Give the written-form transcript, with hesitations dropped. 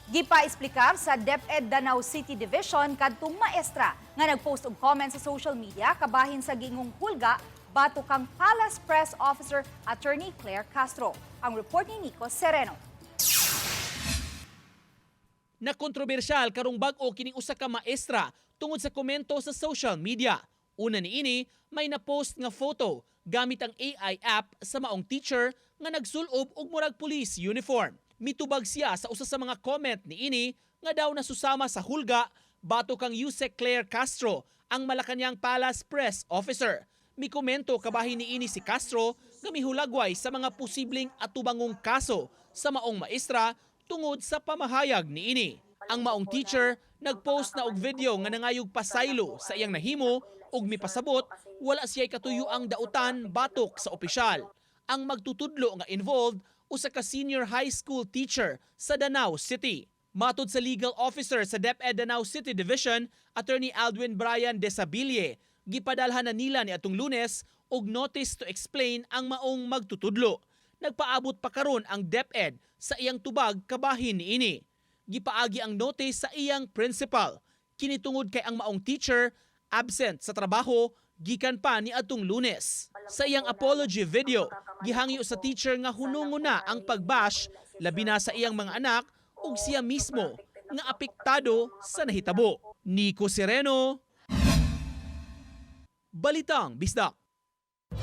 Gipa-esplikar sa DepEd Danao City Division kadtong maestra nga nagpost og comment sa social media kabahin sa giingong hulga batok kang Palace Press Officer Attorney Claire Castro. Ang report ni Nico Sereno. Na kontrobersyal karong bag-o kining usa ka maestra tungod sa komento sa social media. Una niini, may na-post nga photo gamit ang AI app sa maong teacher nga nagsulob og murag police uniform. Mitubag siya sa usa sa mga comment niini nga daw nasusama sa hulga batok kang Usec Claire Castro, ang Malacanang Palace Press Officer. Mikomento kabahin niini si Castro nga mihulagway sa mga posibleng atubangong kaso sa maong maestra tungod sa pamahayag niini. Ang maong teacher nagpost na og video nga nangayog pasaylo sa iyang nahimo ug mipasabot wala siya katuyuang dautan batok sa opisyal. Ang magtutudlo nga involved, usa ka senior high school teacher sa Danao City. Matod sa legal officer sa DepEd Danao City Division, Attorney Aldwin Brian Desabille, gipadalhan na nila ni atong Lunes og notice to explain ang maong magtutudlo. Nagpaabot pa karon ang DepEd sa iyang tubag kabahin niini. Gipaagi ang notice sa iyang principal. Kini tungod kay ang maong teacher absent sa trabaho gikan pa ni atong Lunes. Sa iyang apology video, gihangyo sa teacher nga hunungon na ang pagbash, labi na sa iyang mga anak ug siya mismo nga apektado sa nahitabo. Nico Sereno, Balitang Bisdak.